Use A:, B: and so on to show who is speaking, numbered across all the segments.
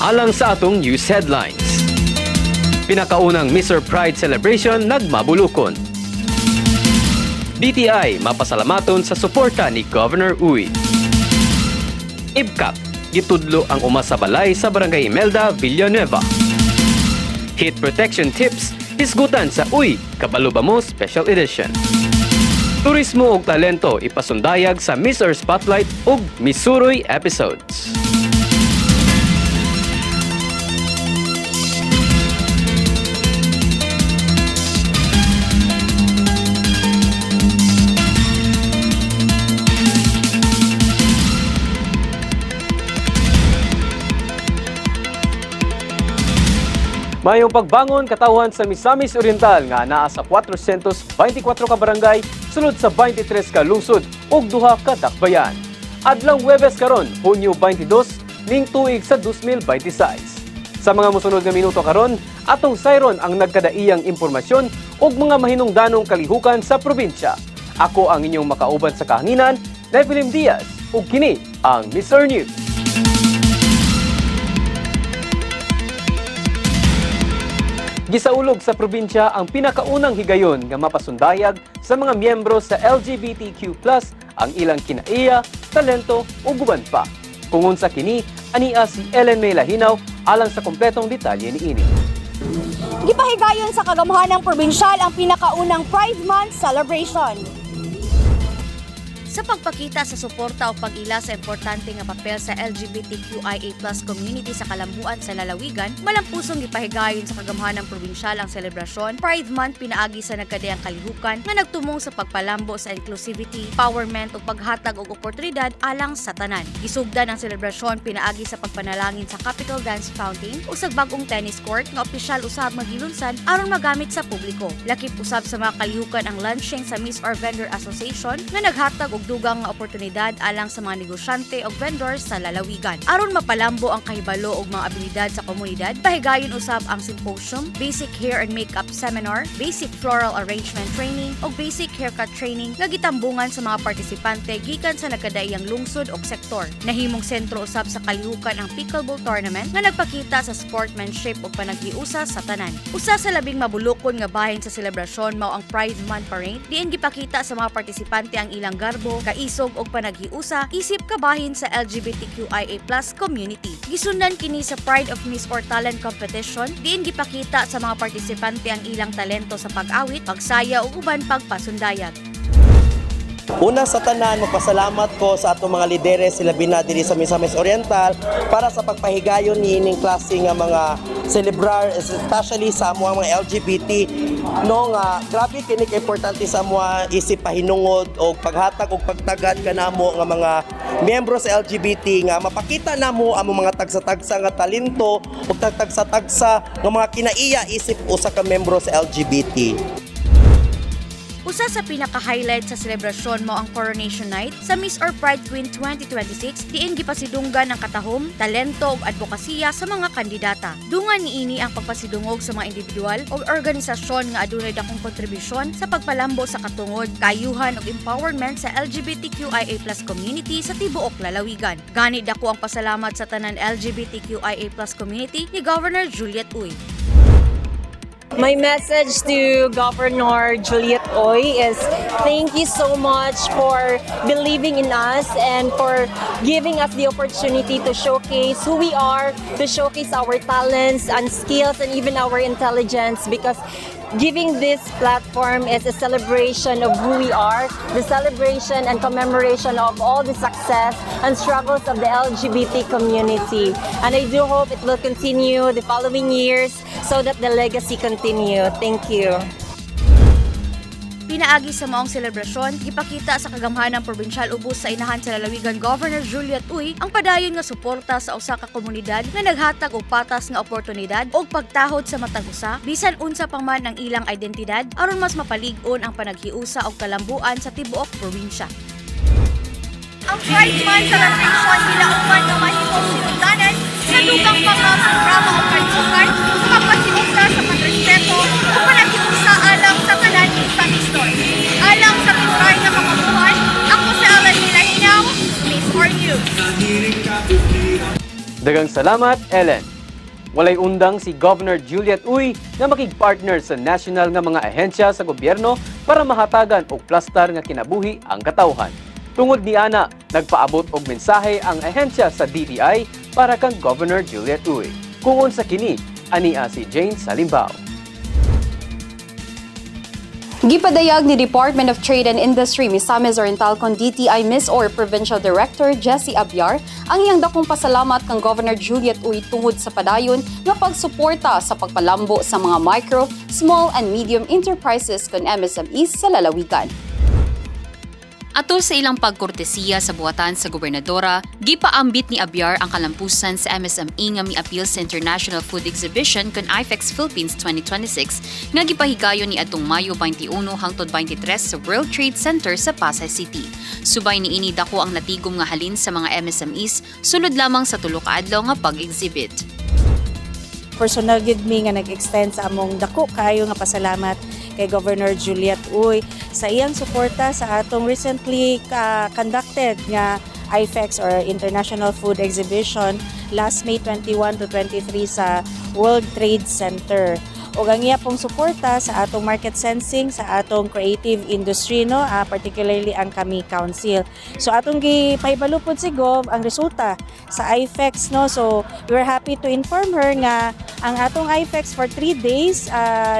A: Alang sa atong news headlines. Pinakaunang MisOr Pride celebration nagmabulukon. DTI mapasalamaton sa suporta ni Governor Uy. IBCAP gitudlo ang uma sa balay sa Barangay Imelda, Villanueva. Heat protection tips hisgutan sa Uy, Kabalo Ba Mo Special Edition. Turismo ug talento ipasundayag sa MisOr Spotlight ug Misuroy episodes. Mayong pagbangon, katawhan sa Misamis Oriental nga naa sa 424 ka barangay sulod sa 23 ka lungsod ug duha ka dakbayan. Adlaw Huwebes karon, Hunyo 22, ning tuig sa 2026. Sa mga mosunod nga minuto karon, atong sayron ang nagkadaiyang impormasyon ug mga mahinungdanong kalihukan sa probinsya. Ako ang inyong makauban sa kahanginan, Nephilim Diaz, ug kini ang MisOr News. Gisaulog sa probinsya ang pinakaunang higayon nga mapasundayag sa mga miyembro sa LGBTQ+ ang ilang kinaiya, talento ug uban pa. Kung unsa kini, ania si Ellen May Lahinaw alang sa kompletong detalye niini.
B: Gipahigayon sa kagamhanan probinsyal ang pinakaunang Pride Month celebration.
C: Sa pagpakita sa suporta o pag-ila sa importante nga papel sa LGBTQIA+ community sa kalambuan sa lalawigan, malampusong gipahigayon sa kagamhanang probinsyal ang selebrasyon Pride Month pinaagi sa nagkadayang kalihukan nga nagtumong sa pagpalambo sa inclusivity, empowerment ug paghatag og oportunidad alang sa tanan. Gisugdan ang selebrasyon pinaagi sa pagpanalangin sa Capitol Dance Fountain ug sa bag-ong tennis court nga opisyal usab nga gilunsad aron magamit sa publiko. Lakip usab sa mga kalihukan ang launching sa MisOr Vendor Association nga naghatag og dugang nga oportunidad alang sa mga negosyante ug vendors sa lalawigan. Aron mapalambo ang kahibalo ug mga abilidad sa komunidad, pahigayon usab ang symposium, basic hair and makeup seminar, basic floral arrangement training ug basic haircut training nga gitambungan sa mga partisipante gikan sa nagkadaiyang lungsod ug sektor. Nahimong sentro usab sa kalihukan ang pickleball tournament nga nagpakita sa sportsmanship ug panaghiusa sa tanan. Usa sa labing mabulukon nga bahin sa selebrasyon mao ang Pride Month Parade diin gipakita sa mga partisipante ang ilang garbo, kaisog ug panaghiusa isip kabahin sa LGBTQIA+ community. Gisundan kini sa Pride of MisOr Talent Competition diin gipakita sa mga partisipante ang ilang talento sa pag-awit, pagsaya ug uban pagpasundayag.
D: Una sa tanan, magpasalamat ko sa atong mga lideres, sila na diri sa Misamis Oriental, para sa pagpahigayon niining klase nga mga celebrar, especially sa amo ang mga LGBT, no, nga grabe kini ka importante sa amo isip pahinungod o paghatag og pagtagad kanamo nga mga miyembro sa LGBT nga mapakita namo ang mga tagsa-tagsa nga talento ug tagsa-tagsa nga mga kinaiya isip usa ka miyembro sa LGBT.
C: Usa sa pinaka-highlight sa selebrasyon mao ang Coronation Night sa MisOr Pride Queen 2026 diin gipasidunggan ang katahom, talento ug advokasya sa mga kandidata. Dungan niini ang pagpasidungog sa mga individual o organisasyon nga adunay dakong kontribusyon sa pagpalambo sa katungod, kaayuhan ug empowerment sa LGBTQIA+ community sa tibuok lalawigan. Gani dako ang pasalamat sa tanan LGBTQIA+ community ni Governor Juliet Uy.
E: My message to Governor Juliet Uy is thank you so much for believing in us and for giving us the opportunity to showcase who we are, to showcase our talents and skills and even our intelligence, because giving this platform is a celebration of who we are, the celebration and commemoration of all the success and struggles of the LGBT community. And I do hope it will continue the following years so that the legacy continue. Thank you.
C: Pinaagi sa maong selebrasyon, gipakita sa kagamhanang probinsyal ubos sa inahan sa lalawigan Governor Juliet Uy ang padayon nga suporta sa usa ka komunidad nga naghatag og patas nga oportunidad ug pagtahod sa matag usa bisan unsa pa man ang ilang identidad aron mas mapalig-on ang panaghiusa og kalambuan sa tibuok probinsya.
B: Ang Pride Month celebration gilauman nga mahimong sinugdanan sa dugang mga programa o kalihukan sa pagpasimusa sa pagrespeto ug panaghiusa alang sa tanan Misamisnon. Alang sa Tinuray nga Kamaguhan, ako si Ellen Milahinaw, MisOr News.
A: Daghang salamat, Ellen. Walay undang si Governor Juliet Uy nga makig-partner sa national nga mga ahensya sa gobyerno para mahatagan og plastar nga kinabuhi ang katawhan. Tungod ni ana, nagpaabot og mensahe ang ahensya sa DTI para kang Governor Juliet Uy. Kung unsa kini, ania si Jane Salimbao.
F: Gipadayag ni Department of Trade and Industry Misamis Oriental kon DTI MisOr Provincial Director Jesse Abiar ang iyang dakong pasalamat kang Governor Juliet Uy tungod sa padayon nga pagsuporta sa pagpalambo sa mga micro, small and medium enterprises kon MSMEs sa lalawigan.
G: Atol sa ilang pagkortesiya sa buhatan sa gobernadora, gipaambit ni Abiar ang kalampusan sa MSME nga miapil sa International Food Exhibition kon IFEX Philippines 2026 nga gipahigayon ni atong Mayo 21 hangtod 23 sa World Trade Center sa Pasay City. Subay niini, dako ang natigom nga halin sa mga MSMEs sulod lamang sa tulo ka adlaw nga pag-exhibit.
H: Personal gyud mi nga nag-extend sa among dako kaayo nga pasalamat kay Governor Juliet Uy sa iyang suporta sa atong recently conducted nga IFEX or International Food Exhibition last May 21 to 23 sa World Trade Center. Ug ang iya pong suporta sa atong market sensing sa atong creative industry, no, particularly ang Kami Council. So atong gipahibalo pod si Gov ang resulta sa IFEX, no. So we're happy to inform her nga ang atong IFEX for 3 days,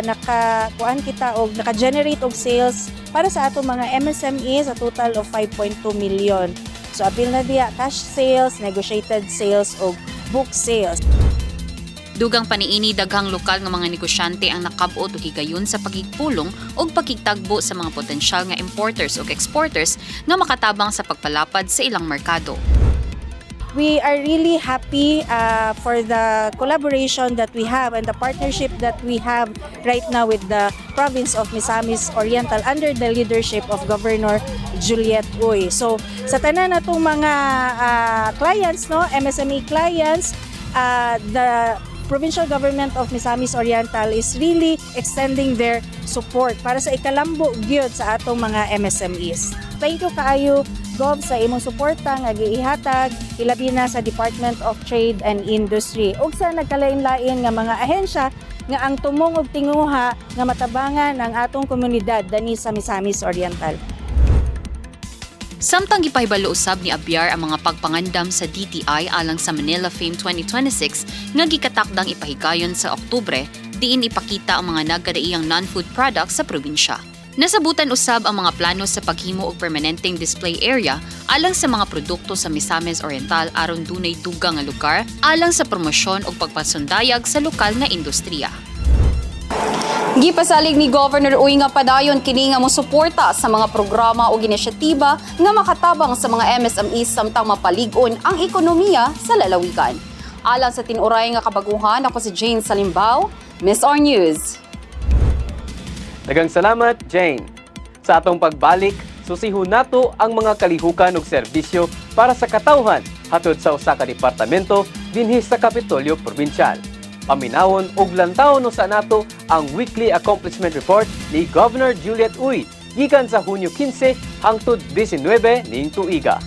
H: naka kuan kita og naka-generate og sales para sa atong mga MSME sa total of 5.2 million. So apil na diya cash sales, negotiated sales og book sales.
G: Dugang paniini, daghang lokal nga mga negosyante ang nakab-ot og higayon sa pagkigpulong ug pagkigtagbo sa mga potensyal nga importers ug exporters nga makatabang sa pagpalapad sa ilang merkado.
H: We are really happy for the collaboration that we have and the partnership that we have right now with the province of Misamis Oriental under the leadership of Governor Juliet Uy. So sa tanan natong mga clients, no, MSME clients, the provincial government of Misamis Oriental is really extending their support para sa ikalambo gyud sa atong mga MSMEs. Thank you kaayo, Gov, sa imong suporta nga giihatag ilabi na sa Department of Trade and Industry ug sa nagkalain-lain nga mga ahensya nga ang tumong og tinguha nga matabangan ang atong komunidad dani sa Misamis Oriental.
G: Samtang gipahibalo usab ni Abiar ang mga pagpangandam sa DTI alang sa Manila Fame 2026 nga gikatakdang ipahigayon sa Oktubre, diin ipakita ang mga nagkadaiyang non-food products sa probinsya. Nasabutan usab ang mga plano sa paghimo og permanenteng display area alang sa mga produkto sa Misamis Oriental aron dunay dugang nga lugar alang sa promosyon ug pagpasundayag sa lokal nga industriya.
F: Gipasalig ni Governor Uy nga padayon kini nga mosuporta sa mga programa o inisyatiba nga makatabang sa mga MSMEs samtang mapalig-on ang ekonomiya sa lalawigan. Alang sa tinuray nga kabaguhan, ako si Jane Salimbao, MisOr News.
A: Daghang salamat, Jane. Sa atong pagbalik, susihon nato ang mga kalihukan ug serbisyo para sa katawhan hatod sa usa ka departamento dinhi sa Kapitolyo Probinsyal. Paminawon ug lantawon usa nato ang Weekly Accomplishment Report ni Governor Juliet Uy gikan sa Hunyo 15 hangtod 19 ning tuiga.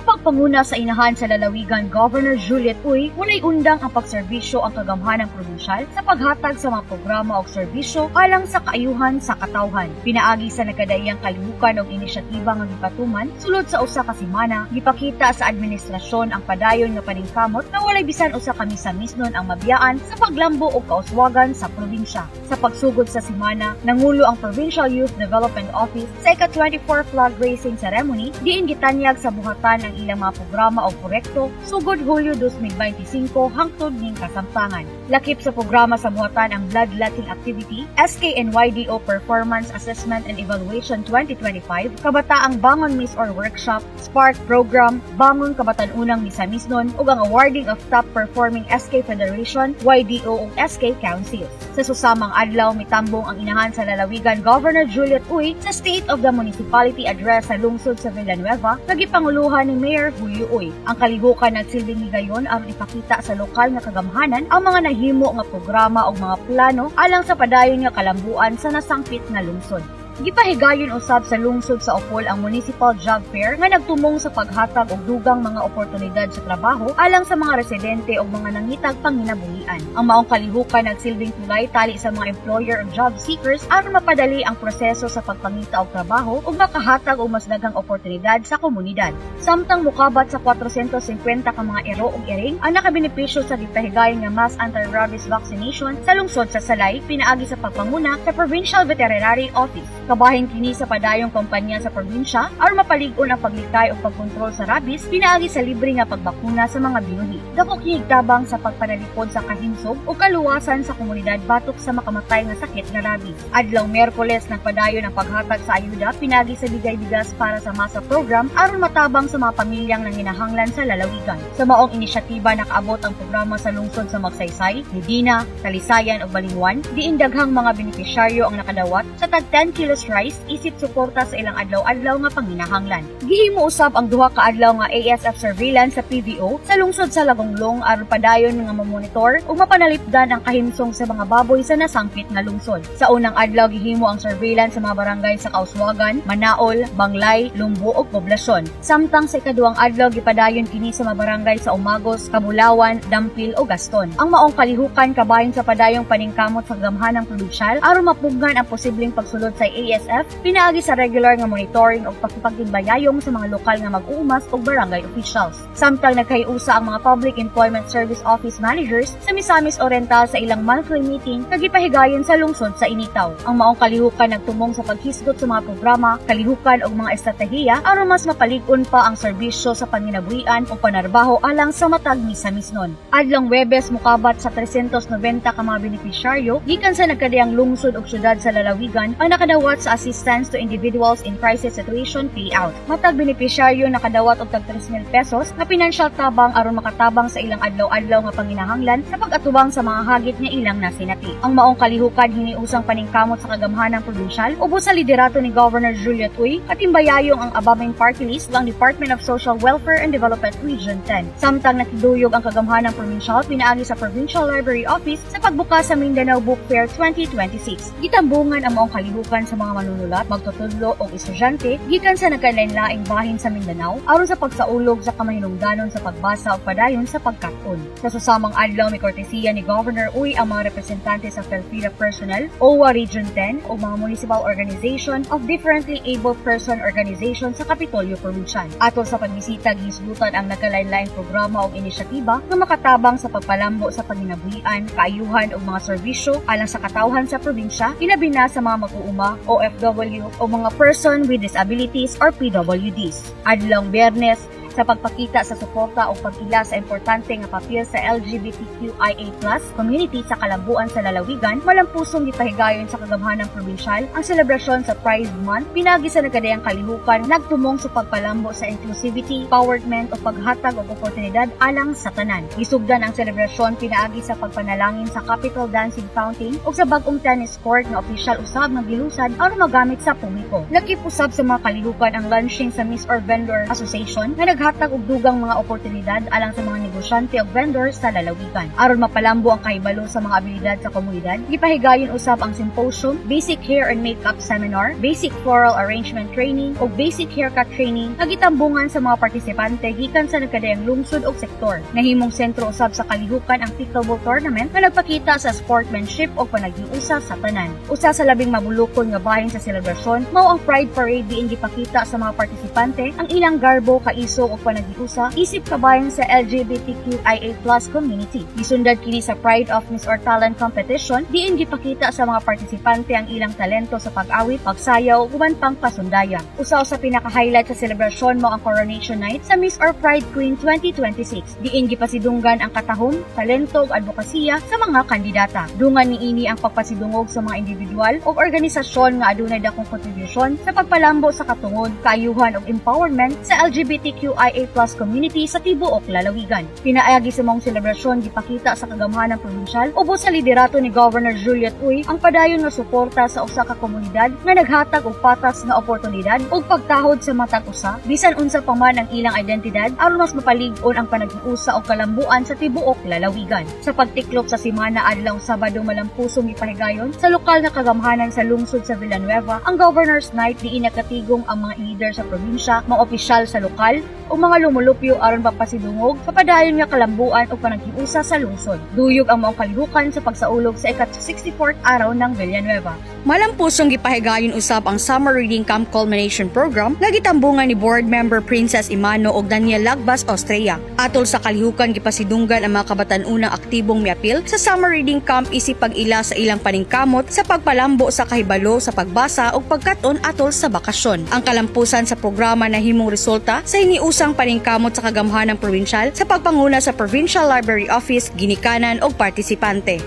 C: Sa pagpanguna sa inahan sa lalawigan, Governor Juliet Uy, walay undang ang pagserbisyo ang kagamhanang probinsyal sa paghatag sa mga programa o serbisyo alang sa kaayuhan sa katawhan. Pinaagi sa nagkadaiyang kalihukan og inisyatiba nga gipatuman sulod sa usa ka semana, gipakita sa administrasyon ang padayon nga paningkamot na walay bisan usa ka misamisnon ang mabiyaan sa paglambo og kauswagan sa probinsya. Sa pagsugod sa semana, nangulo ang Provincial Youth Development Office sa ika-24 flag raising ceremony diin gitanyag sa buhatan ang ilang mga programa o proyekto sugod Hulyo 2025 hangtod ning kasamtangan. Lakip sa programa sa buhatan ang bloodletting activity, SKNYDO Performance Assessment and Evaluation 2025, Kabataang Bangon MisOr Workshop, Spark Program, Bangon Kabatan-unang Misamisnon ug ang awarding of top performing SK Federation, YDO ug SK Councils. Sa susamang adlaw, mitambong ang inahan sa lalawigan, Governor Juliet Uy, sa State of the Municipality Address sa lungsod sa Villanueva nga gipanguluhan ni Mayor Julio Uy. Ang kalihukan nagsilbing higayon aron ipakita sa lokal nga kagamhanan ang mga nahimo nga programa ug mga plano alang sa padayon nga kalambuan sa nasangpit nga lungsod. Gipahigayon usab sa lungsod sa Opol ang Municipal Job Fair nga nagtumong sa paghatag og dugang mga oportunidad sa trabaho alang sa mga residente ug mga nangitag panginabuhian. Ang maong kalihukan nagsilbing tulay tali sa mga employer ug job seekers aron mapadali ang proseso sa pagpangita og trabaho ug makahatag og mas daghang oportunidad sa komunidad. Samtang mukabat sa 450 ka mga ero ug iring ang nakabenepisyo sa gipahigayon nga mass anti-rabies vaccination sa lungsod sa Silay pinaagi sa pagpanguna sa Provincial Veterinary Office. Kabahin kini sa padayong kampanya sa probinsya aron mapalig-on ang paglikay ug pagkontrol sa rabies pinaagi sa libre nga pagbakuna sa mga binuhi. Dako kini tabang sa pagpanalipod sa kahimsog ug kaluwasan sa komunidad batok sa makamatay nga sakit nga rabies. Adlaw Miyerkules, nagpadayon ang paghatag sa ayuda pinaagi sa Bigay Bigas para sa Masa program aron matabang sa mga pamilyang nanginahanglan sa lalawigan. Sa maong inisyatiba, nakaabot ang programa sa lungsod sa Magsaysay, Medina, Talisayan ug Balingoan, diin daghang mga benepisyaryo ang nakadawat sa tag 10 kilos rice isip suporta sa ilang adlaw-adlaw nga panginahanglan. Gihimo usab ang duha ka adlaw nga ASF surveillance sa PVO sa lungsod sa Lagonglong aron padayon nga mamonitor ug mapanalipdan ang kahimsong sa mga baboy sa nasangpit nga lungsod. Sa unang adlaw, gihimo ang surveillance sa mga barangay sa Kauswagan, Manaol, Banglay, Lumbo ug Poblasyon. Samtang sa ikaduhang adlaw, gipadayon kini sa mga barangay sa Umagos, Kabulawan, Dampil ug Gaston. Ang maong kalihukan kabahin sa padayong paningkamot sa gamhanang probinsyal aron mapugnan ang posibleng pagsulod sa ASF pinaagi sa regular nga monitoring ug pakipagtimbayayong sa mga lokal nga mag-uumas ug barangay officials. Samtang nagkahiusa ang mga Public Employment Service Office managers sa Misamis Oriental sa ilang monthly meeting nga gipahigayon sa lungsod sa Initao. Ang maong kalihukan nagtumong sa paghisgot sa mga programa, kalihukan ug mga estratehiya aron mas mapalig-on pa ang serbisyo sa panginabuhian ug panarbaho alang sa matag Misamisnon. Adlong Webes, mukabat sa 390 ka mga benepisyaryo gikan sa nagkadiyang lungsod ug syudad sa lalawigan ang nakadawat sa Assistance to Individuals in Crisis Situation payout. Matag benepisyaryo nakadawat og tag 3,000 pesos nga pinansyal tabang aron makatabang sa ilang adlaw-adlaw nga panginahanglan sa pag-atubang sa mga hagit nga ilang nasinati. Ang maong kalihukan hiniusang paningkamot sa kagamhanang probinsyal ubos sa liderato ni Governor Juliet Uy, katimbayayong ang Abaming Party List ang Department of Social Welfare and Development Region 10. Samtang nakiduyog ang kagamhanang probinsyal pinaagi sa Provincial Library Office sa pagbukas sa Mindanao Book Fair 2026. Gitambungan ang maong kalihukan sa mga manunulat, magtutudlo o estudyante gikan sa nagkalain-laing bahin sa Mindanao aron sa pagsaulog sa kamahinungdanon sa pagbasa ug padayon sa pagkat-on. Sa susamang adlaw, may kortesiya ni Governor Uy ang mga representante sa PhilFIDA Personnel, OWWA Region 10 o mga Municipal Organization of Differently Abled Person Organization sa Kapitolyo Provincial. Atol sa pagbisita, gihisgutan ang nagkalain-laing programa o inisyatiba nga makatabang sa pagpalambo sa panginabuhian, kaayuhan ug mga serbisyo alang sa katawhan sa probinsya, ilabi na sa mga mag-uuma, OFW o mga person with disabilities or PWDs. Adlong Biyernes, sa pagpakita sa suporta o pag-ila sa importante nga papel sa LGBTQIA+ community sa kalambuan sa lalawigan, malampusong gipahigayon sa kagamhanang probinsyal ang selebrasyon sa Pride Month pinaagi sa nagkadayang kalihukan nagtumong sa pagpalambo sa inclusivity, empowerment o paghatag og oportunidad alang sa tanan. Gisugdan ang selebrasyon pinaagi sa pagpanalangin sa Capitol Dancing Fountain ug sa bag-ong tennis court nga opisyal usab nga gilusad aron magamit sa publiko. Lakip usab sa mga kalihukan ang launching sa MisOr Vendor Association nga naghatag og dugang mga oportunidad alang sa mga negosyante ug vendors sa lalawigan. Aron mapalambo ang kahibalo sa mga abilidad sa komunidad, gipahigayon usab ang symposium, basic hair and makeup seminar, basic floral arrangement training ug basic haircut training nga gitambungan sa mga partisipante gikan sa nagkadayang lungsod ug sektor. Nahimong sentro usab sa kalihukan ang pickleball tournament nga nagpakita sa sportsmanship ug panaghiusa sa tanan. Usa sa labing mabulukon nga bahin sa selebrasyon mao ang Pride Parade, diin gipakita sa mga partisipante ang ilang garbo, kaisog ug panaghiusa isip kabahin sa LGBTQIA+ community. Gisundan kini sa Pride of MisOr Talent Competition, diin gipakita sa mga partisipante ang ilang talento sa pag-awit, pagsayaw ug uban pang pasundaya. Usa sa pinaka-highlight sa selebrasyon mao ang Coronation Night sa MisOr Pride Queen 2026, diin gipasidunggan ang katahom, talento ug advokasya sa mga kandidata. Dungan niini ang pagpasidungog sa mga individual ug organisasyon nga adunay dakong kontribusyon sa pagpalambo sa katungod, kaayuhan ug empowerment sa LGBTQIA+ LGBTQIA+ community sa tibuok lalawigan. Pinaagi sa maong selebrasyon, gipakita sa kagamhanan provincial ubos sa liderato ni Governor Juliet Uy ang padayon nga suporta sa usa ka komunidad nga naghatag og patas nga oportunidad ug pagtahod sa matag usa bisan unsa pa man ang ilang identidad aron mas mapalig-on ang panaghiusa og kalambuan sa tibuok lalawigan. Sa pagtiklop sa simana adlaw Sabado, malampusong gipahigayon sa lokal nga kagamhanan sa lungsod sa Villanueva ang Governor's Night, diin nakatigong ang mga leader sa probinsya, mga opisyal sa lokal ug mga lumulupyo aron papasidungog sa padayon nga kalambuan ug panaghiusa sa lungsod. Duyog ang maong kalihukan sa pagsaulog sa ika-64th araw ng Villanueva. Malampusong gipahigayon usab ang Summer Reading Camp Culmination Program nga gitambungan ni Board Member Princess Imano ug Daniel Lagbas Austria. Atol sa kalihukan, gipasidunggan ang mga kabatan-unang aktibong miapil sa Summer Reading Camp isip pag-ila sa ilang paningkamot sa pagpalambo sa kahibalo sa pagbasa ug pagkat-on atol sa bakasyon. Ang kalampusan sa programa nahimong resulta sa hiniusang paningkamot sa kagamhanang provincial sa pagpanguna sa Provincial Library Office, ginikanan ug partisipante.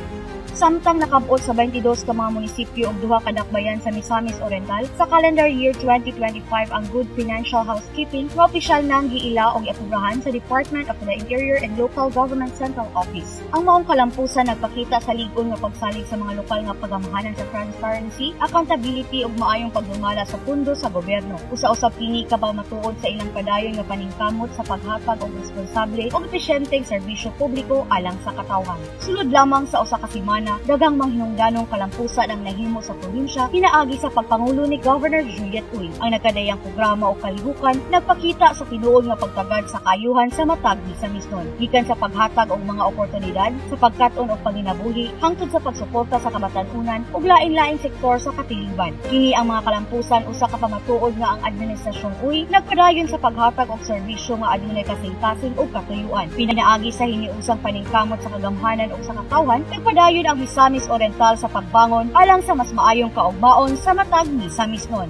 C: Samtang nakabot sa 22 ka mga munisipyo ug duha ka dakbayan sa Misamis Oriental sa calendar year 2025 ang Good Financial Housekeeping nga opisyal nang giila og giaprobahan sa Department of the Interior and Local Government Central Office. Ang maong kalampusan nagpakita sa lig-on nga pagsalig sa mga lokal nga pagamahanan sa transparency, accountability ug maayong pagdumala sa pundo sa gobyerno. Usa-usab kini ka matuod sa ilang padayon nga paningkamot sa paghatag og responsable ug episyenteng serbisyo publiko alang sa katawhan. Sulod lamang sa usa ka semana, daghang manghinungdanong kalampusan ang nahimo sa probinsya pinaagi sa pagpangulo ni Governor Juliet Uy. Ang nagkadayang programa o kalihukan nagpakita sa tinuod nga pagtagad sa kaayuhan sa matag Misamisnon. Gikan sa paghatag og mga oportunidad sa pagkat-on og panginabuhi hangtod sa pagsuporta sa kabatan-unan ug lain-laing sektor sa katilingban. Kini ang mga kalampusan usa ka pamatuod nga ang administrasyong Uy nagpadayon sa paghatag og serbisyo nga adunay kasing-kasing ug katuyuan. Pinaagi sa hiniusang paningkamot sa kagamhanan ug sa katawhan, nagpadayon ang Misamis Oriental sa pagbangon alang sa mas maayong kaugmaon sa matag Misamisnon.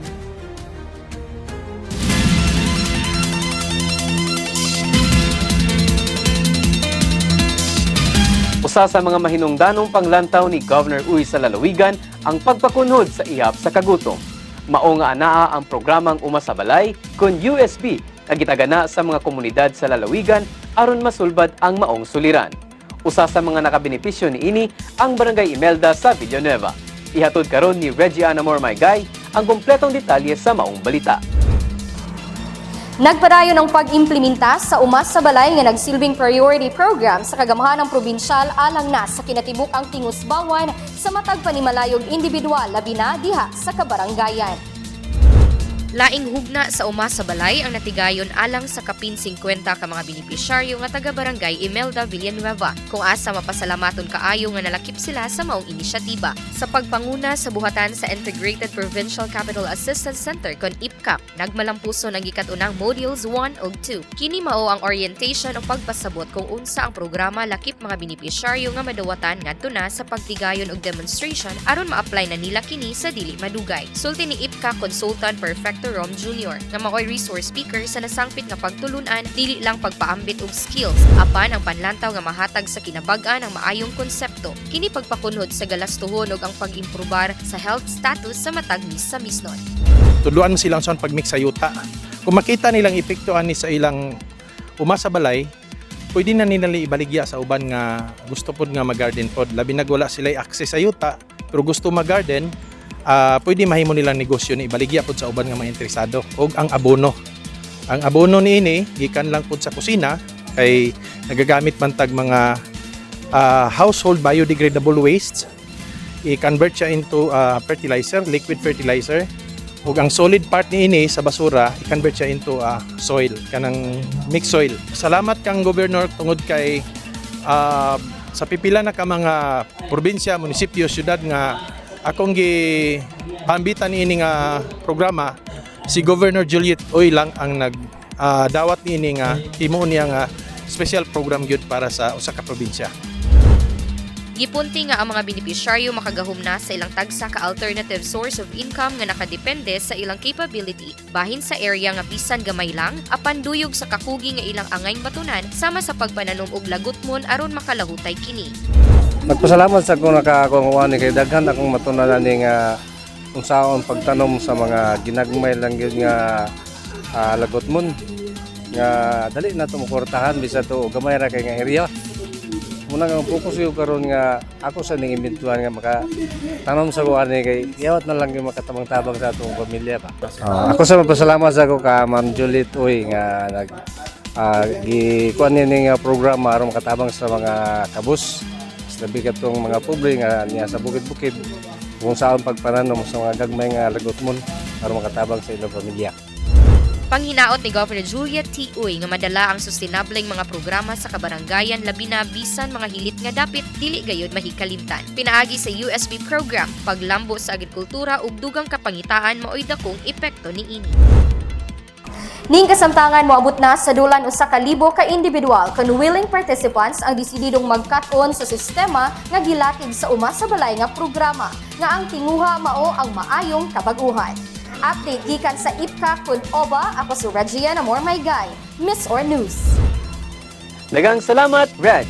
A: Usa sa mga mahinungdanong panglantaw ni Governor Uy sa lalawigan ang pagpakunhod sa ihap sa kagutom. Mao nga anaa ang programang Uma sa Balay kon USB nga gitagana sa mga komunidad sa lalawigan aron masulbad ang maong suliran. Usa sa mga nakabenepisyo niini ang Barangay Imelda sa Villanueva. Ihatod karon ni Reggie Anna Maygay ang kompletong detalye sa maong balita.
F: Nagpadayon ang pag-implementa sa Umas sa Balay nga nagsilbing priority program sa kagamhanang probinsyal alang na sa kinatibuk-ang tingusbawan sa matag panimalayog individual, labi na diha sa kabarangayan.
I: Laing hugna sa Uma sa Balay ang natigayon alang sa kapin 50 ka mga benepisyaryo nga taga Barangay Imelda, Villanueva, kung asa mapasalamaton kaayo nga nalakip sila sa maong inisyatiba. Sa pagpanguna sa buhatan sa Integrated Provincial Capital Assistance Center kon IPCAP, nagmalampuson ang gikat-unang modules 1 ug 2. Kini mao ang orientation o pagpasabot kung unsa ang programa lakip mga benepisyaryo nga madawatan ngadto na sa pagtigayon og demonstration aron ma-apply na nila kini sa dili madugay. Sulti ni IPCA consultant Perfecto Rom Jr. nga maoy resource speaker sa nasangpit nga pagtulunan, dili lang pagpaambit og skills apan ang panlantaw nga mahatag sa kinabag-an ang maayong konsepto. Kini pagpakunhod sa galastuhon ug ang pag-improbar sa health status sa matag Misamisnon.
J: Tudluan mo silang sa pagmix sa yuta. Kung makita nilang epekto ani sa ilang uma sa balay, pwede na nila ibaligya sa uban nga gusto pod nga mag-garden pod. Labi nag wala sila access sa yuta, pero gusto mag-garden, pwede mahimo nilang negosyo ni ibaligya pod sa uban nga mga interesado. Og ang abono. Ang abono niini gikan lang pod sa kusina kay nagagamit man tag mga household biodegradable wastes, i-convert siya into fertilizer, liquid fertilizer. Ug ang solid part niini sa basura, i-convert siya into soil, kanang mixed soil. Salamat kang Governor tungod kay sa pipila na ka mga probinsya, munisipyo, syudad nga akong gi paambitan niini nga programa, si Governor Juliet Uy lang ang nag dawat niini nga himuon niya nga special program gyud para sa usa ka probinsya.
I: Gipunti nga ang mga benepisyaryo makagahom na sa ilang tagsa ka alternative source of income nga nakadepende sa ilang capability bahin sa area nga bisan gamay lang apan duyog sa kakugi nga ilang angay batunan, sama sa pagpananom og lagutmon aron makalahutay kini.
K: Nagpasalamat sa kung nakakuha ni kay daghan akong matunan ani nga unsaon pagtanom sa mga ginagmay lang gyud nga lagotmon. Nga dali na tumukortahan bisan to gamay ra kay nga area. Muna nga ang focus ko karon nga ako sa ning imbintuhan nga maka tanom sa ko ani kay yawat na lang yung makatabang-tabang sa atong pamilya ba. Ako sa magpasalamat sa ako ka Ma'am Juliet Uy nga nag gi kuan ni nga programa aron makatabang sa mga kabus, labi katong mga pobre nga niya sa bukid-bukid kung saan pagpananom sa mga gagmay nga lagotmon aron makatabang sa ilang pamilya.
I: Panghinaot ni Governor Juliet T. Uy nga madala ang sustenableng mga programa sa kabarangayan, labi na bisan mga hilit nga dapit dili gayud mahikalimtan. Pinaagi sa USB program, paglambo sa agrikultura ug dugang kapangitaan maoy dakong epekto niini.
B: Ning kasamtangan, moabot na sa dulan 1,000 ka individual kun willing participants ang desididong magkat-on sa sistema nga gilatib sa Uma sa Balay nga programa nga ang tinguha mao ang maayong kabag-uhan. Update gikan sa IPCA kun OBA, ako si Regia Namor Maygay, MisOr News.
A: Daghang salamat, Reg.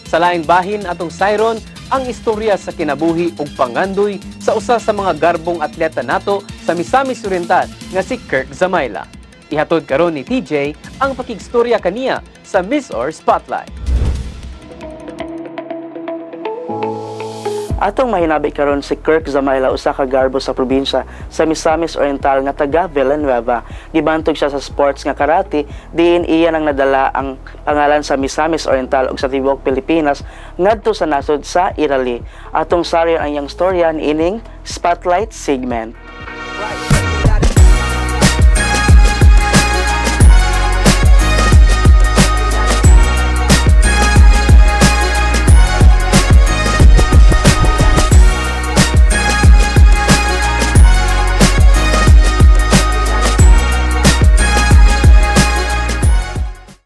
A: Sa laing bahin, atong sayron ang istorya sa kinabuhi ug pangandoy sa usa sa mga garbong atleta nato sa Misamis Oriental nga si Kirk Zamayla. Ihatod karon ni TJ ang pakigstorya kaniya sa MisOr Spotlight.
L: Atong mahinabi karon si Kirk Zamayla, usa ka garbo sa probinsya sa Misamis Oriental nga taga Villanueva. Gibantog siya sa sports nga karate, diin iya nang nadala ang pangalan sa Misamis Oriental ug sa tibuok Pilipinas ngadto sa nasod sa Italy. Atong saryon ang iyang storya niining Spotlight segment.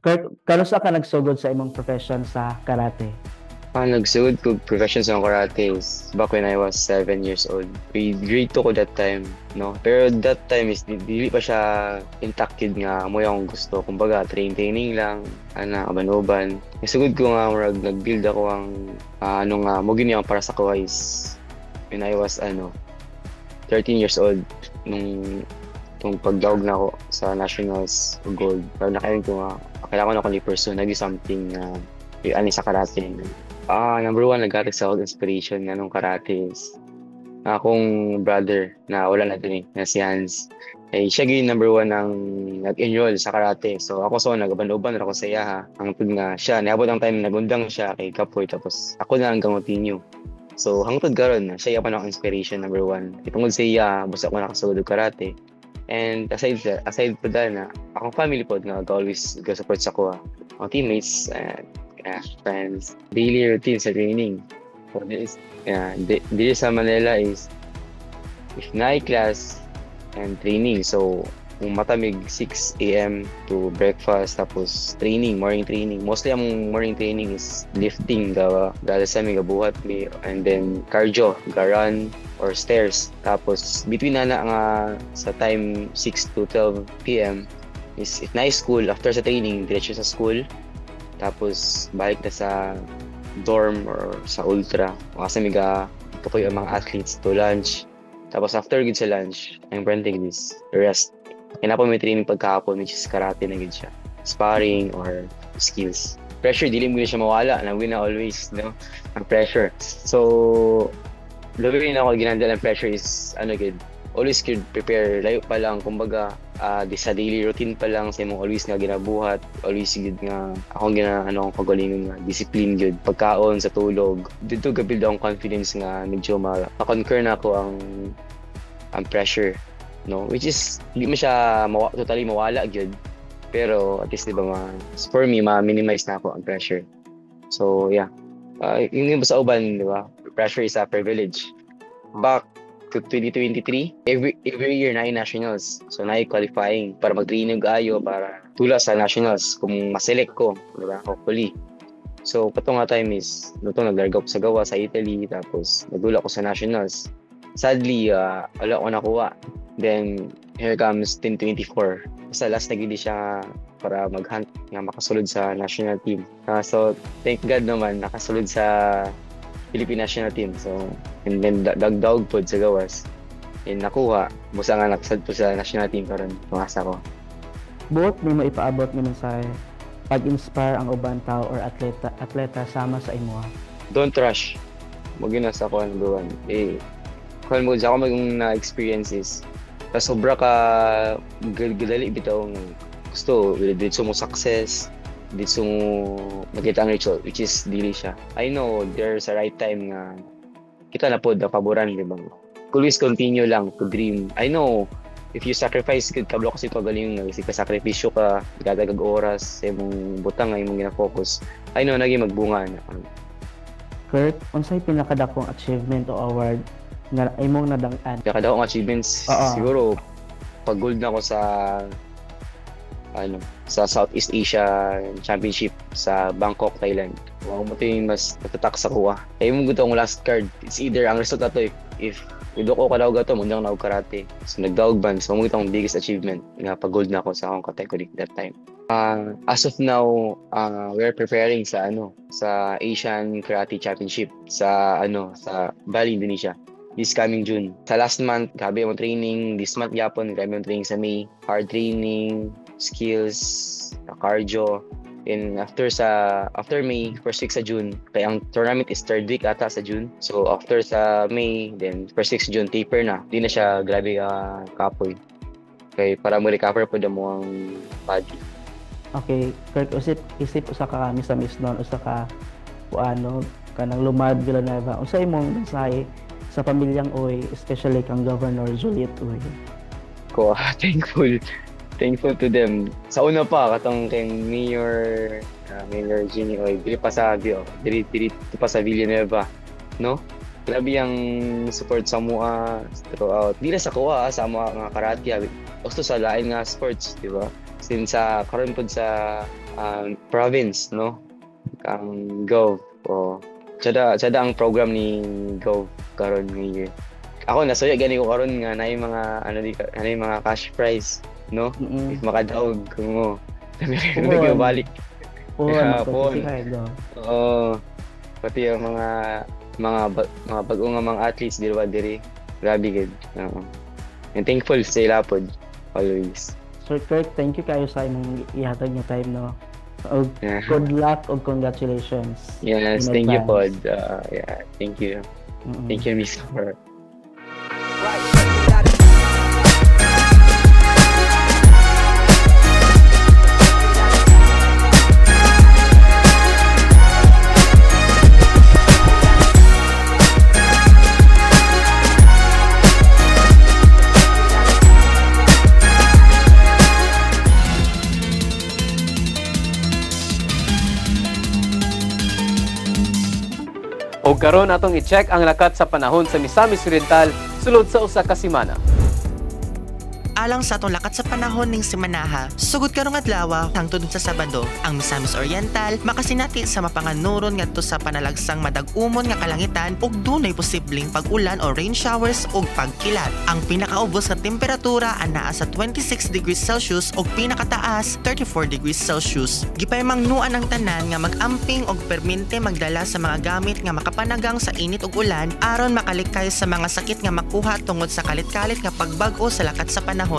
L: Kirk, kanus-a ka nagsugod sa imong profession sa karate?
M: Ang nagsugod ko profession sa karate is back when I was 7 years old. Grade 2 ko that time, no? Pero that time is dili pa siya intact yun nga mo akong gusto. Kumbaga, training lang, ana, uban-uban. Nagsugod ko nga murag nag-build ako ang ano nga mo gini ang para sa ko is when I was ano 13 years old nung tong pagdaog na ako sa nationals gold. Pero nakayon ko nga kailangan ko na pursue nagi something na ani sa karate. Number one, nag sa inspiration nga nung karate is ang akong brother na wala na din eh, na si Hans. Eh, siya gyud number one ang nag-enroll sa karate. So ako so nagaban-uban ra ako sa iya ha. Ang tug nga siya, niabot ang time nagundang siya kay kapoy, tapos ako na ang continue. So hangtod karon siya pa ang inspiration number one. Tungod sa iya, busa ko nakasugod og karate. And aside po dahil na akong family po nga always go support sa ko. Ang teammates and friends. Daily routine sa training. So, this, yeah, dito sa Manila is if night class and training. So, kung matamig 6 a.m. to breakfast, tapos training, morning training. Mostly ang morning training is lifting, gawa gala sa mi gabuhat mi, and then cardio, ga-run or stairs. Tapos between na na nga sa time 6 to 12 p.m. is if na school, after sa training, diretso sa school. Tapos balik na sa dorm or sa ultra. Kasi mi ga tukoy ang mga athletes to lunch. Tapos after gid sa lunch, ang important is rest. Kaya na po may training pagkahapon, which is karate na gid siya. Sparring or skills. Pressure, dili mo siya mawala. Nang na always, no? Ang pressure. So, labi na ako ginandala ang pressure is, ano gid, always could prepare layo pa lang, kumbaga di sa daily routine pa lang sa imong always nga ginabuhat, always gid nga akong gina ano akong kagalingon nga discipline gyud, pagkaon, sa tulog. Dito ga-build akong confidence nga medyo ma-conquer na ako ang pressure, no, which is hindi mo siya totally mawala gyud, pero at least, di ba, for me ma-minimize na ako ang pressure. So yeah, yung sa uban, di ba, pressure is a privilege. Back to 2023, every year na nationals. So na qualifying para mag-training ayo para tula sa nationals kung maselect ko, di ba? Hopefully. So kato nga time is luto naglarga ko sa gawa sa Italy, tapos nagdula ko sa nationals. Sadly, wala ko nakuha. Then here comes 1024. Basta last na gid siya para mag-hunt nga makasulod sa national team. So thank God naman nakasulod sa Philippine national team. So, and then dagdag pod sa gawas. And nakuha, busa nga nakasad po sa national team karon, pangasa ko.
L: Buot nimo ipaabot nga mensahe pag-inspire ang uban tao or atleta atleta sama sa imoha?
M: Don't rush. Mo na sa ako number one. Eh, kung mo sa ako maging na-experience is, ta sobra ka gadali bitaw nga gusto, dito mo success, dito mo makita ang result, which is dili siya. I know there's a right time nga kita na pod napaboran, di ba? Always continue lang to dream. I know if you sacrifice gud, kabalo kasi pagaling nga kasi ka-sakripisyo ka, gatag oras sa imong butang nga imong gina-focus. I know naging magbunga na.
L: Kurt, unsay pinakadakong achievement o award nga imong nadang-an?
M: Pinakadakong achievements, siguro pag gold na ako sa ano, sa Southeast Asia Championship sa Bangkok, Thailand. Wa mo yung mas natatak sa kuha. Ay mo gusto ang last card. It's either ang result ato if ko kadaog ato mo na og karate. So nagdaog ban, so mo ang biggest achievement nga pag gold na ako sa akong category that time. As of now, we are preparing sa ano, sa Asian Karate Championship sa ano, sa Bali, Indonesia this coming June. Sa last month, grabe yung training. This month yapon, grabe yung training sa May. Hard training, skills, cardio. And after May, first week sa June, kaya ang tournament is third week ata sa June. So after sa May, then first week sa June, taper na. Di na siya grabe kapoy. Kay para mo recover po mo ang body.
L: Okay, Kurt, usip isip usa ka Misamisnon, usa ka kuano kanang Lumad Villanueva. Unsa imong mensahe sa pamilyang Uy, especially kang Governor Juliet Uy?
M: Ko thankful thankful to them. Sa una pa katong kay Mayor Mayor Ginny Uy, diri pa sa diri diri pa sa Villanueva, no? Grabe ang support sa mua throughout. Di na sa kuha sa mga nga karate, gusto sa lain nga sports, di ba? Since sa karon pod sa province, no? Ang Gov o tsada tsada ang program ni Gov karon nga year. Ako nasuya gani ko karon nga naay mga ano di naay mga cash prize, no? If makadaog ko mo.
L: Puon.
M: Balik.
L: Puon,
M: Yeah, puon.
L: magpapasikayo.
M: Oo. Pati ang mga bago nga mga athletes diri ba diri. Grabe gid. Oo. And thankful sa ila pod always.
L: Sir Kurt, thank you kayo sa imong ihatag nga time, no? Og good luck og congratulations
M: Yes,
L: in
M: thank you pod.
L: advance.
M: Yeah, thank you. Thank you, Miss Cor.
A: Og karon atong i-check ang lakat sa panahon sa Misamis Oriental sulod sa usa ka semana.
N: Alang sa atong lakat sa panahon ning semanaha, sugod karong adlaw hangtod sa Sabado, ang Misamis Oriental makasinati sa mapanganuron ngadto sa panalagsang madag-umon nga kalangitan ug dunay posibleng pag-ulan o rain showers ug pagkilat. Ang pinakaubos nga temperatura anaa sa 26 degrees Celsius ug pinakataas 34 degrees Celsius. Gipaymangnuan ang tanan nga mag-amping og permente magdala sa mga gamit nga makapanagang sa init ug ulan aron makalikay sa mga sakit nga makuha tungod sa kalit-kalit nga pagbag-o sa lakat sa panahon.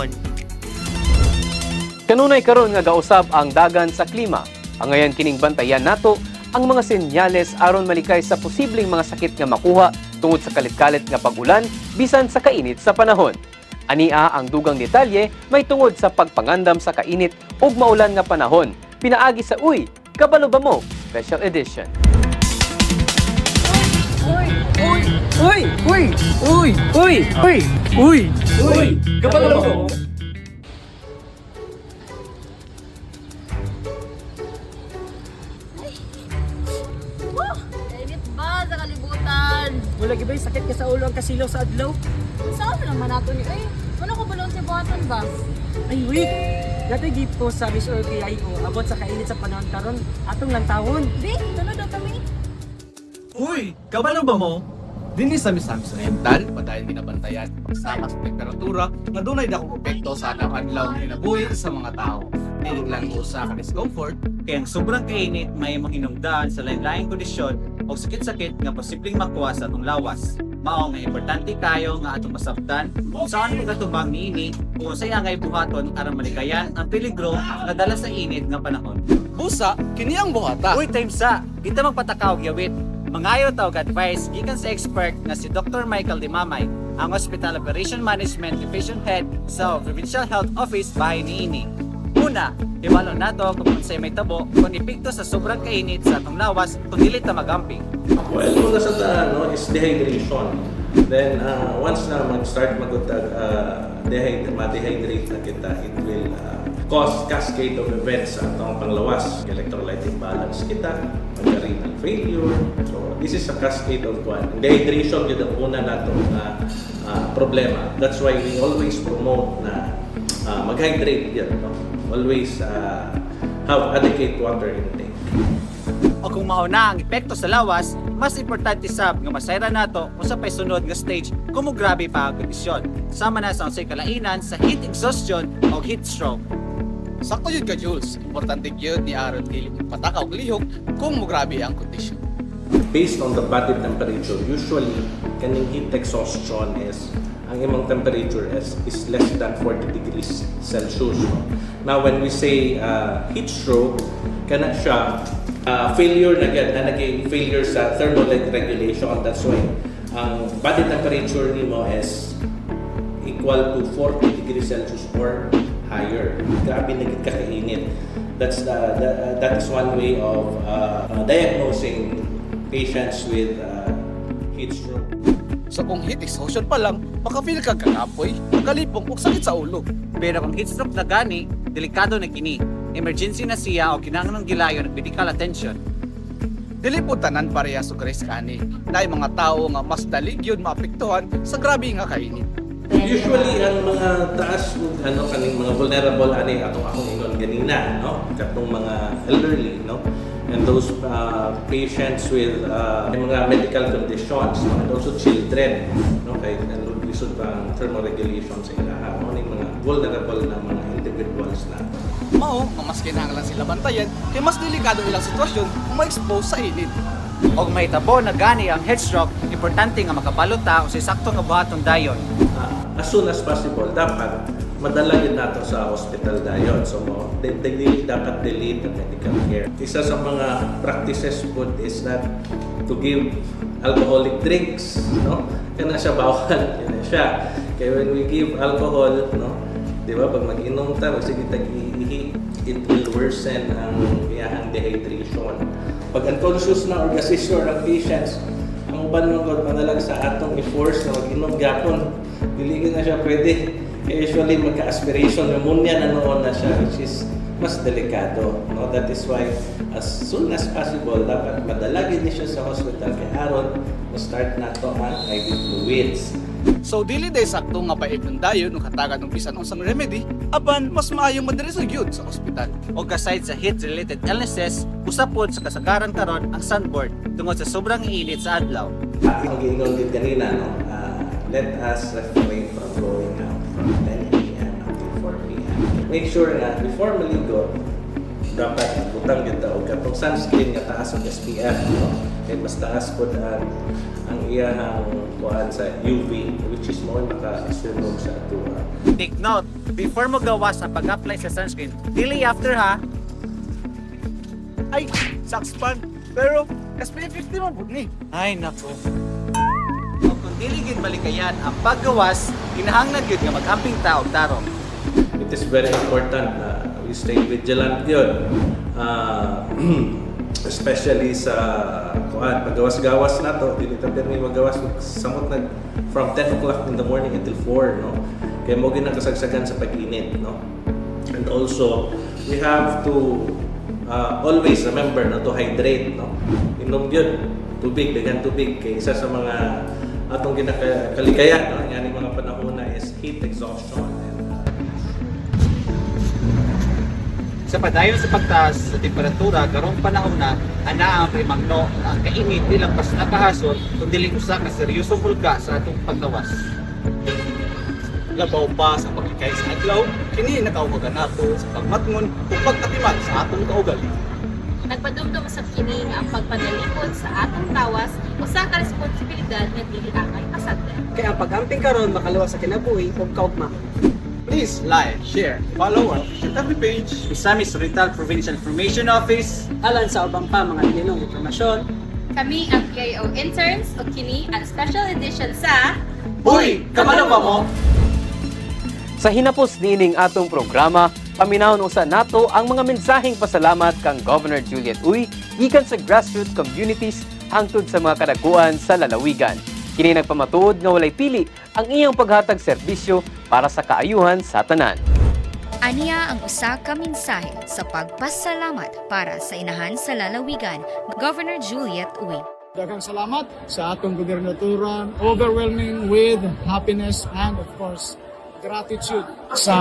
A: Kanunay karon nga gausab ang dagan sa klima. Angayan kining bantayan nato ang mga senyales aron malikay sa posibleng mga sakit nga makuha tungod sa kalit-kalit nga pag-ulan bisan sa kainit sa panahon. Ania ang dugang detalye may tungod sa pagpangandam sa kainit ug maulan nga panahon. Pinaagi sa Uy, Kabalo Ba Mo? Special Edition.
O: Uy! Uy! Uy! Uy! Uy! Uy! Uy! Uy! Kabalo ba mo?
P: Init ba sa kalibutan?
O: Wala gibay sakit ka sa ulo ang kasilaw sa adlaw.
P: Saan naman nato ni? Ay, wala ko balon sa buhaton ba?
O: Ay wait! Dati gipo sa Miss OKIO about sa kainit sa panahon karon atong lantawon.
P: Di, tunod na kami.
Q: Uy, kabalo ba mo? Dinhi sa Misamis Oriental, padayon ginabantayan ang pagsaka sa temperatura nga dunay dakong epekto sa adlaw-adlaw nga kinabuhi sa mga tao. Dili lang usa ka discomfort,
R: Kaya ang sobrang kainit may hinungdan sa lain-laing kondisyon o sakit-sakit nga posibleng makuha sa atong lawas.
Q: Mao nga importante kayo nga atong masabtan kung saan pagkatubang niini kung unsay angay buhaton aron malikayan ang peligro nga dala sa init nga panahon.
O: Busa, kini ang buhata.
Q: Uy, time sa, kita magpatakaw gyawit. Mangayo ta og advice gikan sa expert nga si Dr. Michael Dimamay, ang Hospital Operation Management Division Head sa Provincial Health Office bahin niini. Una, hibalo nato kung unsay may tabo kung epekto sa sobrang kainit sa atong lawas kung dili ta magamping.
J: Well, una sa tanan, no, is dehydration. Then, once na mag-start magutag, ma-dehydrate na kita, it will cause cascade of events sa atong panglawas. Electrolyte imbalance kita, magka-renal failure. So, this is a cascade of one. Dehydration yun ang una nato na problema. That's why we always promote na mag-hydrate yan. No? Always have adequate water intake.
Q: O kung mao na ang epekto sa lawas, mas importante sab nga masayran nato kung sa sunod nga stage kung grabe pa ang kondisyon. Sama na sa unsay kalainan sa heat exhaustion o heat stroke.
O: Sakto yun ka, Jules. Importante gyud ni aron dili patakaw og lihok kung mugrabe ang kondisyon.
J: Based on the body temperature, usually kaning heat exhaustion is ang imong temperature is less than 40 degrees Celsius. No? Now, when we say heat stroke, kana siya failure na gyud na naging failure sa thermal regulation. That's why ang body temperature nimo is equal to 40 degrees Celsius or higher. Grabe na gid ka kainit. That is one way of diagnosing patients with heat stroke.
O: So kung heat exhaustion pa lang, maka-feel ka kakapoy, makalipong ug sakit sa ulo.
Q: Pero kung heat stroke na gani, delikado na kini. Emergency na siya o kinahanglan gilayon ng medical attention.
O: Dili po tanan parehas og risk ani. Naay mga tawo nga mas dali gyud maapektuhan sa grabe nga kainit.
J: Usually ang mga taas ug ano kaning mga vulnerable ani atong akong ingon ganina, no, katong mga elderly, no, and those patients with mga medical conditions, no, and also children, no, kay lisod pa ang thermoregulation sa ilaha mo ning mga vulnerable na mga individuals na.
O: Mao nga mas kinahanglan sila bantayan kay mas delikado ilang sitwasyon kung ma-expose sa init.
Q: Og mahitabo na gani ang heat stroke, importante nga makabalo ta unsay sakto nga buhaton dayon.
J: As soon as possible dapat madala yun nato sa hospital dayon. So mo dili dapat delay the medical care. Isa sa mga practices pod is that to give alcoholic drinks, no, kana siya bawal kana siya kay when we give alcohol, no, di ba, pag mag-inom ta, magsige tag iihi, it will worsen ang iyahang dehydration. Pag unconscious na or seizure ang patients, ang uban man gud manalag sa atong i-force na mag-inom gyapon, dili gyud na siya pwede. Kaya usually magka-aspiration pneumonia na noon na siya, which is mas delikado, no? That is why as soon as possible dapat madala gyud ni siya sa hospital kay aron ma-start nato ang IV fluids.
O: So dili day sakto nga paibnon dayon ug hatagan og bisan unsang remedy, apan mas maayo madiretso gyud sa ospital.
Q: Og aside sa heat-related illnesses, usa pod sa kasagaran karon ang sunburn tungod sa sobrang init sa adlaw.
J: Ang giingon din kanina, no, let us refrain from going out from 10 a.m. until 4 p.m. Make sure na before maligo, dapat butang gyud ta og katong sunscreen nga taas og SPF, no, kay mas taas pod ang iyahang kuan sa UV, which is mo makasunog sa atoa.
Q: Take note, before mo gawas ang pag-apply sa sunscreen, dili after ha.
O: Ay, sakspan. Pero SPF 50 man pud ni.
Q: Ay nako. O kung dili gyud malikayan ang paggawas, kinahanglan gyud nga mag-amping ta og tarong.
J: It is very important na we stay vigilant yun. Especially sa kuan paggawas-gawas na to, dili ta pirmi magawas samot nag from 10 o'clock in the morning until 4, no, kay mo gyud ang kasagsagan sa pag-init, no. And also we have to always remember na to hydrate, no, inom gyud tubig, daghan tubig, kay isa sa mga atong ginakalikayan, no, ngani mga panahon na is heat exhaustion and
Q: Sa padayon sa pagtaas sa temperatura karong panahon na, ana ang primangno nga ang kainit di lang basta kahasol kun dili usa ka seryosong hulga sa atong paglawas.
O: Labaw pa sa paglikay sa adlaw, kini nakaubagan nato sa pagmatngon ug pagkatiman sa atong kaugalingon.
P: Nagpadumdum usab kini nga ang pagpanalikod sa atong tawas usa ka responsibilidad nga dili angay pasagdan.
O: Kay ang pag-amping karon makaluwas sa kinabuhi ug kaugma.
Q: Please like, share, follow our official FB page, Misamis Oriental Provincial Information Office.
O: Alang sa ubang pa mga lininong impormasyon,
P: Kami ang PIO interns ug kini ang special edition sa
Q: Uy! Kabalo ba mo?
A: Sa hinapos niining atong programa, paminahon usa nato ang mga mensaheng pasalamat kang Governor Juliet Uy gikan sa grassroots communities hangtod sa mga kadaguan sa lalawigan. Kini nagpamatuod nga walay pili ang iyang paghatag serbisyo para sa kaayuhan sa tanan.
I: Aniya ang usa ka mensahe sa pagpasalamat para sa inahan sa lalawigan, Governor Juliet Uy.
R: Daghang salamat sa atong gubernatura, overwhelming with happiness and of course gratitude sa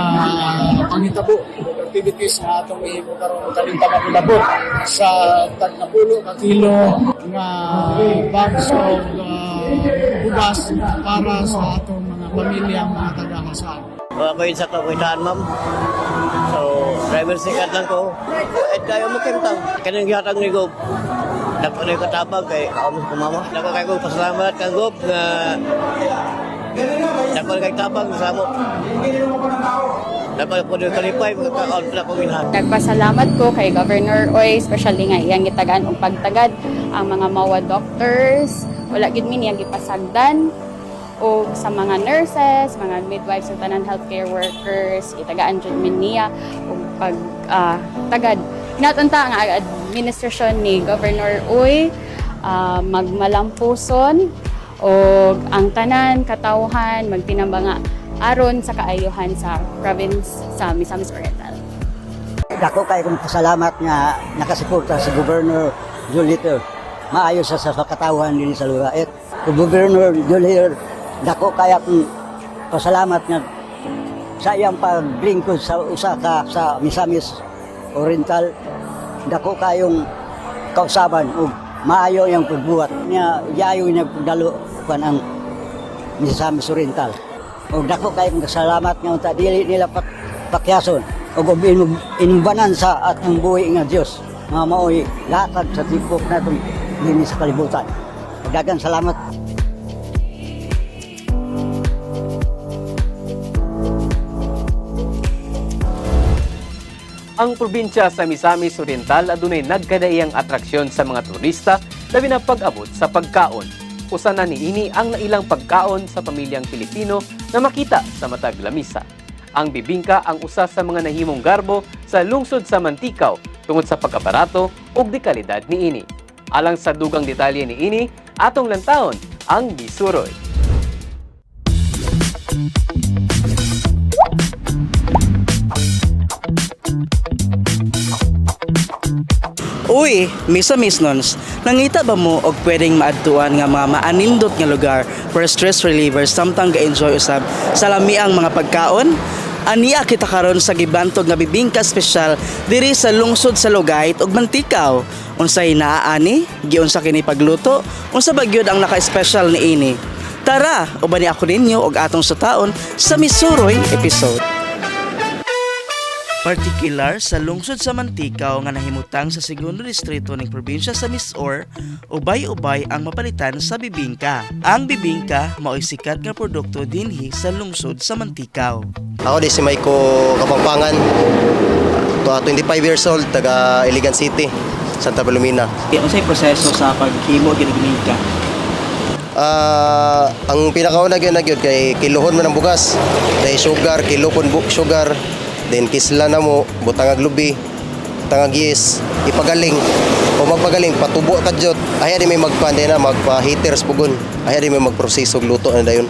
R: panghitabo ug activities nga atong gihimo karon kaning tabakulabot sa tag napulo ka kilo nga bags of bugas para sa atong mga pamilya, mga taga-Jasaan.
D: Ako yun sa kawitaan, ma'am. So, driver sikat lang ko. At kayo mo kentang. Kanang gihatag ni Gob. Dako na yung katabang kay kaamos ko mama. Dako kay ko pasalamat kang Gob nga dako na kay tabang sa amo. Dako ko yung kalipay magkakaon pala kong inahan.
F: Nagpasalamat ko kay Governor Uy, especially nga iyang gitagaan og pagtagad ang mga MOA doctors, wala gid mi niyang gipasagdan o sa mga nurses, mga midwives ug tanan healthcare workers, gitagaan jud mi niya og pag tagad. Hinaot unta nga ang administrasyon ni Governor Uy magmalampuson og ang tanan katawhan magtinambanga aron sa kaayuhan sa province sa Misamis Oriental.
S: Dako kay kong pasalamat nga nakasuporta si Governor Julito. Maayo sa katawhan dinhi sa Lugait. Kung Governor Julito, dako kay akong pasalamat nga sa iyang paglingkod sa usa ka sa Misamis Oriental. Dako kayong kausaban ug maayo iyang pagbuhat niya, yayo niya pagdalo kan ang Misamis Oriental. Ug dako kayong kasalamat nga unta dili nila pakyason ug inubanan sa atong buhi nga Dios nga maoy latag sa tibok natong dinhi sa kalibutan. Ug daghang salamat.
A: Ang probinsya sa Misamis Oriental adunay nagkadaiyang atraksyon sa mga turista labi na pag-abot sa pagkaon. Usa na niini ang nailang pagkaon sa pamilyang Pilipino na makita sa matag lamisa. Ang bibingka ang usa sa mga nahimong garbo sa lungsod sa Manticao tungod sa pagkabarato ug dekalidad niini. Alang sa dugang detalye niini, atong lantawon ang Misuroy.
L: Uy, misa misnons, nangita ba mo og pwedeng maadtuan nga mga maanindot nga lugar for stress reliever samtang ga-enjoy usab sa lamiang mga pagkaon? Aniya kita karon sa gibantog nga bibingka espesyal diri sa lungsod sa Lugait ug Manticao. Unsay naa ani? Giunsa kini pagluto? Unsa ba gyud ang naka-espesyal niini? Tara, uban ni ako ninyo og atong sutaon sa Misuroy episode. Partikular sa lungsod sa Manticao nga nahimutang sa segundo distrito ng probinsya sa Misor, ubay-ubay ang mapalitan sa bibingka. Ang bibingka mao'y sikat nga produkto dinhi sa lungsod sa Manticao.
D: Ako di si Maiko Kapampangan, 25 years old, taga Iligan City, Santa Palomina.
L: Unsay proseso sa paghimo gyud bibingka?
D: Ang pinakauna gyud na gyud kay kilohon man ang bugas. Dahil sugar, kilo pun sugar, then kisla na mo, butangag lubi, butangag yes, ipagaling. O magpagaling, patubo ka jud. Ay di may magpan na magpa-heaters pugon. Ay di may magproseso og luto na dayon.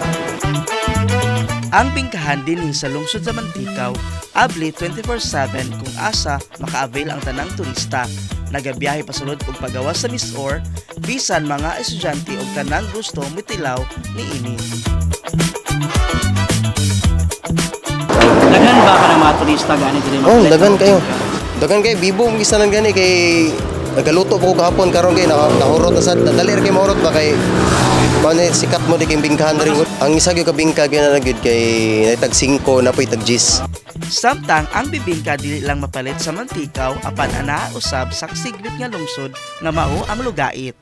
L: Ang bingkahan dinhi sa lungsod sa Manticao, abli 24/7 kung asa maka-avail ang tanang turista. Nagabiyahe pasulod og pagawas sa Misor, bisan mga estudyante og tanang gusto mitilaw niini. Daghan ba ka ng mga turista gani diri?
D: Oh, dagan kayo. Dagan kayo bibo ang gisanan gani kay nagaluto po ko gahapon karon kay nahurot na sad dali ra kay mahurot ba kay kuan eh, sikat mo di kay bingkahan diri. Ang isa gyud ka bingka gyud na gyud kay tag 5 na poy tag 10.
N: Samtang ang bibingka dili lang mapalit sa Manticao apan anaa usab sa sigbit nga lungsod nga mao ang Lugait.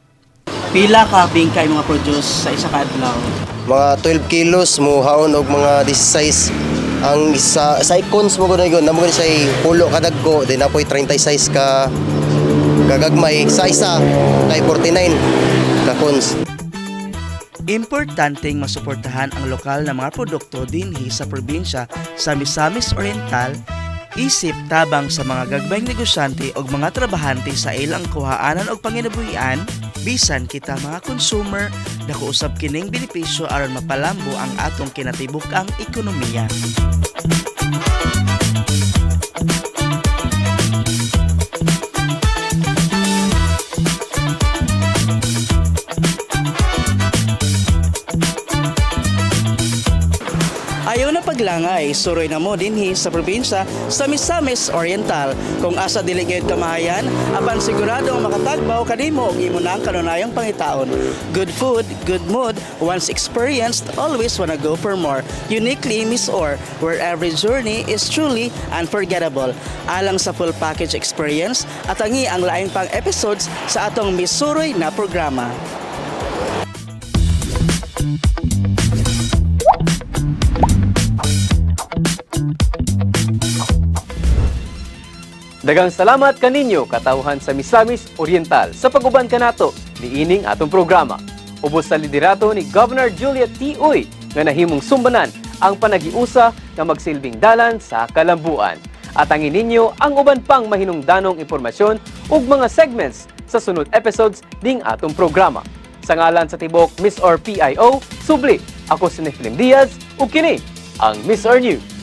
L: Pila ka bingka imong produce sa isa ka adlaw?
T: Mga 12 kilos mo haon og mga 16 ang isa sa icons mo gud na mo gud siya pulo ka dagko, then apoy 36 ka kagagmay sa isa kay 49 ka cons.
N: Importanteng masuportahan ang lokal na mga produkto dinhi sa probinsya sa Misamis Oriental isip tabang sa mga gagmayng negosyante og mga trabahante sa ilang kuhaanan og panginabuhian. Bisan kita mga consumer, dako usab kining benepisyo aron mapalambo ang atong kinatibuk-ang ekonomiya.
L: Ayaw na paglangay, suroy na mo dinhi sa probinsya sa Misamis Oriental. Kung asa dili gayud kamahayan, apan sigurado ang makatagbaw kanimo og imo nang kanunayang pangitaon. Good food, good mood, once experienced, always wanna go for more. Uniquely MisOr, where every journey is truly unforgettable. Alang sa full package experience, atangi ang lain pang episodes sa atong Misuroy na programa.
A: Daghang salamat kaninyo, katawhan sa Misamis Oriental, sa pag-uban kanato niining atong programa. Ubos sa liderato ni Governor Juliet T. Uy nga nahimong sumbanan ang panagiusa nga magsilbing dalan sa kalambuan. At ang ninyo ang uban pang mahinungdanong impormasyon ug mga segments sa sunod episodes ning atong programa. Sa ngalan sa tibok MisOr PIO, subli, ako si Nephilem Diaz ug kini ang MisOr News.